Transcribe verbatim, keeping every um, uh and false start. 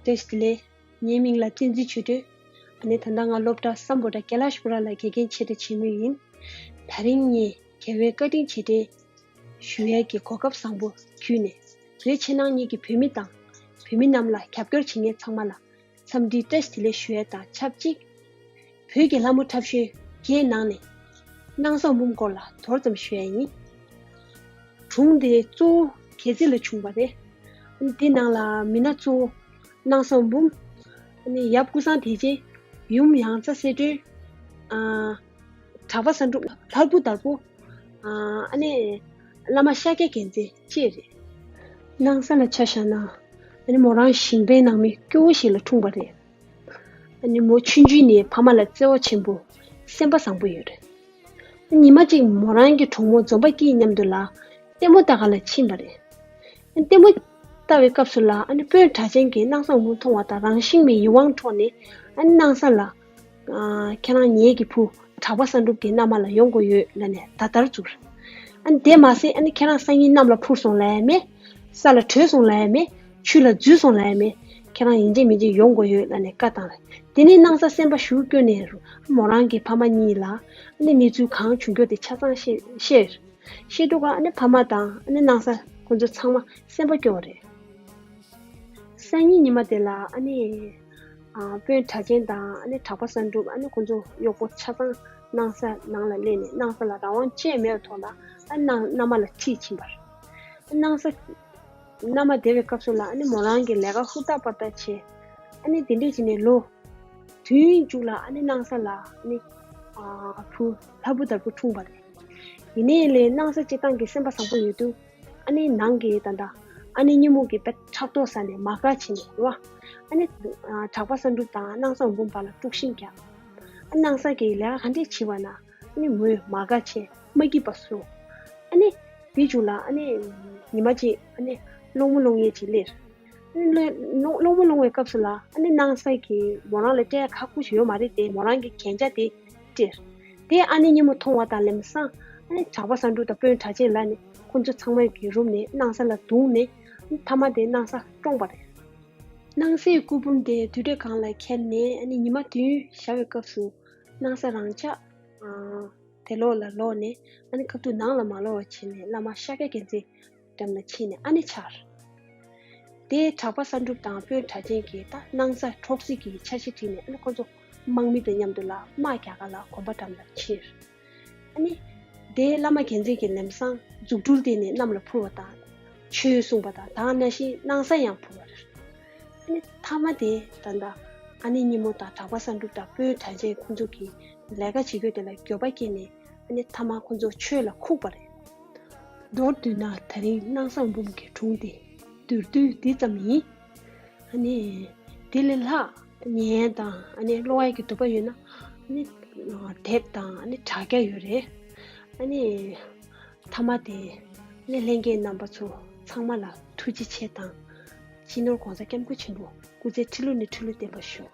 བཀྲ་ཤིས་བདེ་ལེགས། ངའི་མིང་ལ་བསྟན་འཛིན་ཆོས་སྒྲོན། ཨ་ནི་ད་ལྟ་ང་སློབ་གྲྭ་སམ་བྷོ་ཊ་ཀེ་ལཱ་ཤ་པུ་ར་ལ་དགེ་རྒན་ཆེ་ཕྲ་བྱེད་མུས་ཡིན། ད་རིང་ངས་རྒྱལ་བའི་བཀའ་དྲིན་ཆེ་ཕྲ་ཞུ་ཡས་ཀྱི་གོ་སྐབས་བཟང་པོ་བརྒྱུད་ནས། བོད་ཕྱི་ནང་གཉིས་ཀྱི་བོད་མི་དང་བོད་མི་རྣམས་ལ་རྒྱབ་སྐྱོར་བྱེད་མཁན་ཚང་མ་ལ་འཚམས་འདྲིའི་བཀྲ་ཤིས་བདེ་ལེགས་ཞུ་ཡས་དང་ཆབས་ཅིག་བོད་ཀྱི་ལྷ་མོ་འཁྲབ་ཤོས་བརྒྱད་ནང་ནས་སྣང་བཟང་འབུམ་སྐོར་ལ་མདོར་ཙམ་ཞུ་ཡ་ཡིན། སྒྲུང་དེ་གཙོ་བོ་སྒལ་ཚིགས་ལ་བྱུང་བ་རེད། འདི་ནང་ལ་མི་སྣ་གཙོ་བོ་སྣང་བཟང་འབུམ། ཨ་ནི་ཡབ་ཀུན་བཟང་བདེ་ཆེན། ཡུམ་ཡང་རྩེ་གསལ་སྒྲོན། ཨ། གྲགས་པ་བསམ་གྲུབ། ལྷ་བུ་དར་པོ། ཨ་ནི་བླ་མ་ཤཱཀྱ་རྒྱལ་མཚན་བཅས་རེད། སྣང་བཟང་ལ་ཆ་བཞག་ན། ཨ་ནི་མོ་རང་ཞིང་པའི་ནང་མི་སྐྱོ་བོ་ཞིག་ལ་འཁྲུངས་པ་རེད། ཨ་ནི་མོ་ཆུང་ཆུང་ནས་ཕ་མ་ལ་བརྩེ་བ་ཆེན་པོ་སེམས་པ་བཟང་པོ་ཡོད་རེད། ཉི་མ་གཅིག་མོ་རང་གི་གྲོགས་མོ་འཛོམས་པ་སྐྱིད་མཉམ་དུ་ལ་ལྟད་མོ་ལྟ་ག་ལ་ཕྱིན་པ་རེད། ལྟད་མོ་ལྟ་བའི་སྐབས་སུ་ལ་ཨ་ནི་དཔོན་གྲགས་ཅན་གྱིས་སྣང་བཟང་འབུམ་མཐོང་བ་དང་རང་བཞིན་མེད་ཡིད་དབང་འཕྲོག་ནས། ཨ་ནི་སྣང་བཟང་ལ། ཨ། ཁྱེད་རང་ངེད་ཀྱི་བུ་གྲགས་པ་བསམ་གྲུབ་ཀྱི་མནའ་མ་ལ་ཡོང་དགོས་ཡོད་ལབ་ནས་ད་ལྟར་བཙུགས། ཨ་ནི་དེ་མ་ཟད་ཨ་ནི་ཁྱེད་རང་སང་ཉིན་གནམ་ལ་འཕུར་སོང་ལབ་ཡ་མེད། ས་ལ་བྲོས་སོང་ལབ་ཡ་མེད། ཆུ་ལ་འཛུལ་སོང་ལབ་ཡ་མེད། ཁྱེད་རང་ཡིན་གཅིག་མིན་གཅིག་ཡོང་དགོས་ཡོད་ལབ་ནས་བཀའ་བཏང་རེད། དེ་ནས་སྣང་བཟང་སེམས་པ་ཞེ་པོ་སྐྱོ་ནས་མོ་རང་གི་ཕ་མ་གཉིས་ལ་ཨ་ནི་གནས་ཚུལ་གང་བྱུང་རྒྱུ་དེ་ཆ་ཚང་བཤད་བཤད། བཤད་དུས་ཀ་ཨ་ནི་ཕ་མ་དང་ཨ་ནི་སྣང་བཟང་ཁོང་ཚོ་ཚང་མ་སེམས་པ་སྐྱོ་བ་རེད། སང་ཉིན་ཉི་མ་དེ་ལ་ཨ་ནི། ཨ། དཔོན་གྲགས་ཅན་དང་ཨ་ནི་གྲགས་པ་བསམ་གྲུབ། ཨ་ནི་ཁོང་ཚོ་གཡོག་པོ་ཆ་ཚང་སྣང་བཟང་ནང་ལ་སླེབས་ནས་སྣང་བཟང་ལ་རང་དབང་ཅི་ཡང་མེད་པའི་ཐོག་ལ་ཨ་ནི་མནའ་མ་ལ་ཁྲིད་ཕྱིན་པ་རེད། སྣང་བཟང་མནའ་མ་བསྡད་པའི་སྐབས་སུ་ལ་ཨ་ནི་མོ་རང་གི་ལས་ཀ་ཧུར་ཐག་པར་ཐག་བྱས། ཨ་ནི་དེ་འདྲས་བྱས་ནས་ལོ་བདུན་མཇུག་ལ་ཨ་ནི་སྣང་བཟང་ལ་ཨ་ནི། ཨ། བུ་ལྷ་བུ་དར་པོ་འཁྲུངས་པ་རེད། ཡིན་ནའི་ལས་སྣང་བཟང་སྤྱིར་བཏང་གི་སེམས་པ་བཟང་པོ་ཡོད་དུས། ཨ་ནི་ནང་གི་ད་ལྟ་ཨ་ནེ་སྙི་མོ་གིས་དཔེ་ཕྲག་དོག་ཟ་ནས་མ་དགའ་བྱས་ནས་རེད་བ། ཨ་ནི། ཨ། གྲགས་པ་བསམ་གྲུབ་དང་སྣང་བཟང་འབུམ་བར་ལ་དཀྲུག་ཤིང་རྒྱག་ཨ་སྣང་བཟང་གིས་ལས་ཀ་ག་འདྲས་བྱས་པ་ན་ཨ་ནི་མོས་མ་དགའ་བྱས་མ་སྐྱིད་པ་བཟོ། ཨ་ནི་དེའི་མཇུག་ལ་ཨ་ནི་ཉི་མ་གཅིག་ཨ་ནི་སློང་མོ་སློང་ཡས་ཅིག་སླེབས། སློང་སློང་མོ་སློང་བའི་སྐབས་སུ་ལ་ཨ་ནི་སྣང་བཟང་གིས་མོ་རང་ལ་སྤྲད་ཡ་ཁག་པོ་ཞིག་ཡོད་མ་རེད་དེ། མོ་རང་གི་རྒྱན་ཆ་དེ་སྤྲད། དེ་ཨ་ནེ་སྙི་མོ་མཐོང་བ་དང་ལམ་སང་ཨ་ནི་གྲགས་པ་བསམ་གྲུབ་དང་དཔོན་གྲགས་ཅན་ལབ་ནས་ཁོ་ཚོ་ཚང་མ་གིས་རུབ་ནས་སྣང་བཟང་ལ་བརྡུངས་ནས་མཐའ་མ་དེ་སྣང་བཟང་བཀྲོངས་པ་རེད། སྣང་བཟང་སྐུ་ཕུང་དེ་དུད་འགྲོའི་སྒང་ལ་ཁྱེར་ནས་ཨ་ནི་ཉི་མ་བདུན་ཞག་པའི་སྐབས་སུ་སྣང་བཟང་རང་ཅག་ཨ། དེ་ལོགས་ལ་ལོག་ནས་ཨ་ནི་ཁ་ཐུག་ནང་ལ་མ་ལོག་པ་བྱས་ནས་བླ་མ་ཤཱཀྱ་རྒྱལ་མཚན་འགྲམ་ལ་ཕྱིན་ནས་ཨ་ནི་ཆགས། དེ་གྲགས་པ་བསམ་གྲུབ་དང་དཔོན་གྲགས་ཅན་གྱིས་ད་སྣང་བཟང་འཕྲོག་རྩིས་ཀྱི་འཆར་གཞི་བྲིས་ནས་ཨ་ནི་ཁོ་ཚོ་དམག་མི་དང་མཉམ་དུ་ལ་དམག་རྒྱག་ག་ལ་དགོན་པ་འགྲམ་ལ་ཕྱིན། ཨ་ནི་དེ་བླ་མ་རྒྱལ་མཚན་གྱིས་ལམ་སང་རྫུ་འཕྲུལ་བསྟན་ནས་གནམ་ལ་འཕུར་བ་དང་། ཆོས་གསུངས་པ་དང་དེ་ནང་བཞིན་སྣང་བཟང་ཡང་འཕུར་བ་རེད། ཨ་ནི་མཐའ་མ་དེ་ད་ལྟ་ཨ་ནེ་སྙི་མོ་དང་གྲགས་པ་བསམ་གྲུབ་དང་དཔོན་གྲགས་ཅན་ཁོང་ཚོ་གིས་ལས་ཀ་བྱེད་རྒྱུ་དེ་ལ་འགྱོད་པ་སྐྱེས་ནས་ཨ་ནི་མཐའ་མ་ཁོང་ཚོ་ཆོས་ལ་ཁུག་པ་རེད། མདོར་བསྡུས་ན་ད་རིང་སྣང་བཟང་འབུམ་གྱི་སྒྲུང་དེ་མདོར་བསྡུས་འདི་ཙམ་ཡིན། ཨ་ནི་དེ་ལས་ལྷག་ཉན་དང་ཨ་ནི་ཀློག་ཡག་གི་འདོད་པ་ཡོད་ན་ཨ་ནི་དེབ་དང་ཨ་ནི་དྲ་རྒྱ་ཡོད་རེད། ཨ་ནི་མཐའ་མ་དེ་ཨ་ནི་ལྷན་རྒྱས་རྣམ་པ་ཚོ་ཚང་མ་ལ་ཐུགས་རྗེ་ཆེ་དང་། སྤྱི་ནོར་༸གོང་ས་༸སྐྱབས་མགོན་ཆེན་པོ་སྐུ་ཚེ་ཁྲི་ལོ་ནས་ཁྲི་ལོ་བརྟན་པར་ཤོག